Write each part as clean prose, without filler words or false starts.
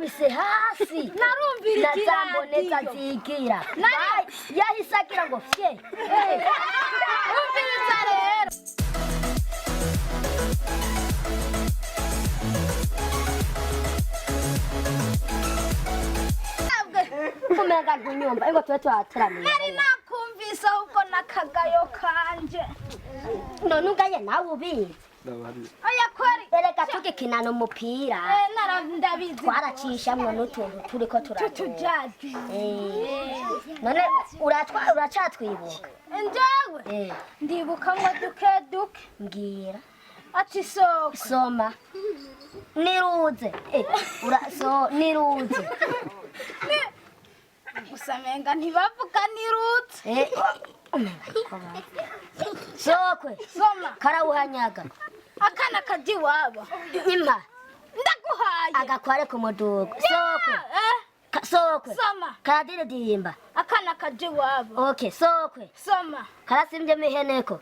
Yabakubise hasi. Narumvira Na za mboneza ikiradiyo. zigira. Yahise agira ngo fye. Umviriza rero. Kumenga ntunyumva, ingo tube twateramiye. Nari nakumvise ahubwo n'akagayo kanje. None ugaye nawe ubizi. Oya kweri. Erega tugikinana umupira. Eh, ndabizi. Twaracishamwo n'utuntu turiko turagora. Tutujaji. None uracatwibuka? Njewe ndibuka ngo duke duke. Mbwira. Ati soko. Soma. Niruze. Ura so niruze. Gusa menga ntibavuga nirutse. Umenga niko bavuga. Sokwe. Soma. Karawuhanyaga. Akana kaji iwabo. Impa. Ndaguhaye. Agakware ku mudugo. Sokwe. Sokwe. Soma. Karadiridimba. Akana kaji iwabo. Okay, sokwe. Soma. Karasimbye miheneko.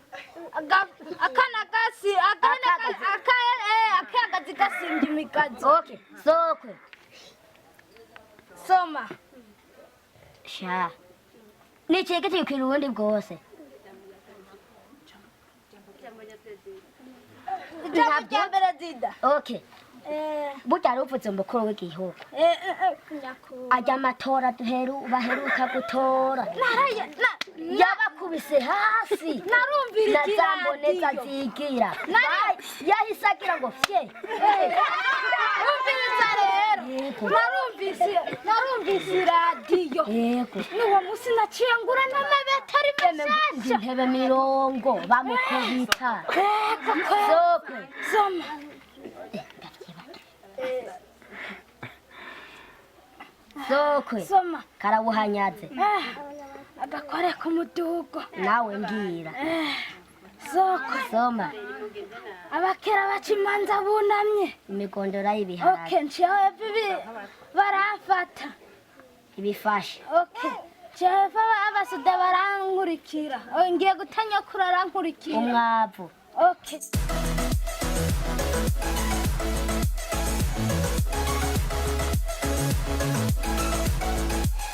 Akana gasi akana akagazi gasimbye imigazi. Okay, sokwe. Soma. Sha. Ni iki giti kwira ubundi bwose? Ijambo rya mbere zida. Okay. Burya ruvuze umukuru w'igihugu. Nyakubahwa. Ajya amatora baheruka gutora. Yabakubise hasi. Narumvira Na za mboneza ikiradiyo. zigira. Yahise agira ngo fye. Umviriza rero. Yego. Narumvise iradiyo. Yego. N'uwo munsi naciye ngura n'amabeti ari mashasha. Intebe mirongo bamukubita. Yego kweri. Sokwe. Soma. Sokwe. Soma. Karawuhanyaze. Agakore ku mudugo. Nawe mbwira. Sokwe. Soma. Abakera baca imanza bunamye. Imigondora y'ibiharage. Okay, nciyeho hepfo ibi baramfata. Ibifashe. Okay. Nciyeho hepfo abasuda barankurikira. Ngiye gutanyakura arankurikira. Umwavu. Okay.